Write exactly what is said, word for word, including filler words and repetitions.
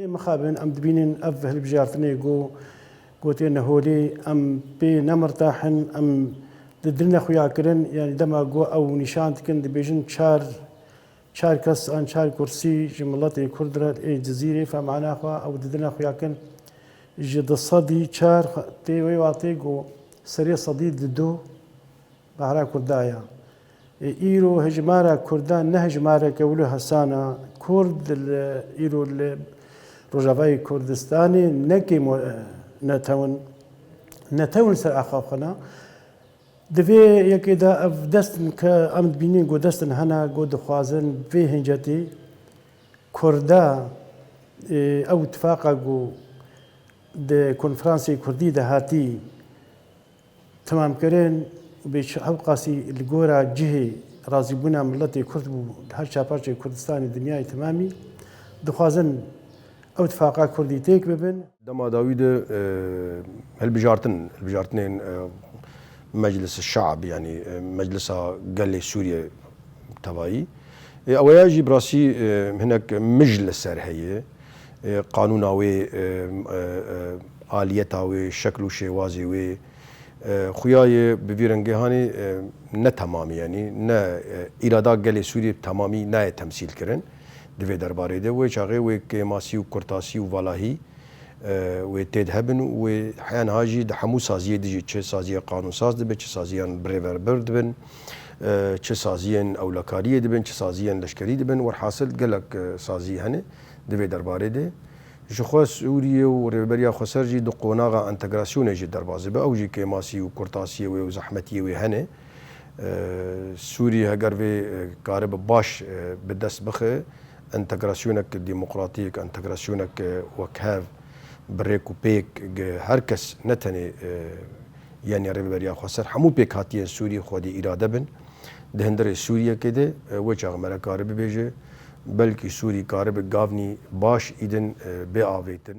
Mixabin em dibînin ev hilbijartinê ku, ku tê neholê, em pê nemirtah in, em didirine xuya kirin, yanî dema ku ew nîşan dikin, dibêjin çar, çar kes an çar kursî ji miletê Kurd re ê Cizîrê, fe mana xwe ew didirine xuya kin, ji du sedî çar tê wê watê ku serê sedî didu behra Kurda ya. Ê, îro hejmara Kurdan ne hejmareke wilo hesana. Kurd li, îro li Rojavayê Kurdistanê ne kêm, e, netewin, netewin ser axa xwe na. Di vê yekê de ev destin ke em dibînin ku destin hene ku dixwazin vê hincetê Kurda, e, ew tifaqa ku di konferansê Kurdî de hatî temamkirin û bê çi hewqasî li gora cihê razîbûna miletê Kurd bû, her çar parçeyê Kurdistanê dinyayê temamî dixwazin ew tifaqa Kurdî têk bibin. Dema dawî de, e, hilbijartin, hilbijartinên, e, Meclis Şeab, yanî, e, Meclisa Gelê Sûriyê tevayî. E, ew ya jî bi rastî, e, hinek mij li ser heye. E, qanûna wê, e, e, e, aliyeta wê, şekl û şêwazê wê, e, xuya ye bi vî rengê hanê, e, ne temamî, yanî ne, e, îrada gelê Sûriyê bi temamî nayê temsîl kirin. Di vê derbarê de wê çaxê wê kêmasî û kurtasî û valahî, e, wê tê de hebin û wê heyaniha jî di hemû saziyê de jî, çi saziya qanûnsaz dibe, çi saziyan birêveber dibin, e, çi saziyên ewlekariyê dibin, çi saziyên leşkerî dibin. Werhasil gelek, e, sazî hene di vê derbarê de. Ji xwe Sûriye û Rêveberiya Xweser jî di qonaxa entegrasyonê jî derbas dibe. Ew jî kêmasî û kurtasiyê wê û zehmetiyê wê hene. E, Sûrî heger vê, e, karibe baş, e, bi dest bixe, entegrasyonek demokratîk, entegrasyonek, e, wekhev, bi rêk û pêk, ge-, her kes ne tenê, e, yanî Rêveberiya Xweser, hemû pêkhatiyên Sûrî xwedî îrade bin. Di hundirê Sûriyekê de, e, wê çax mere kare bibêje, belkî Sûrî karibe gavnî baş îdin, e, bê avêtin.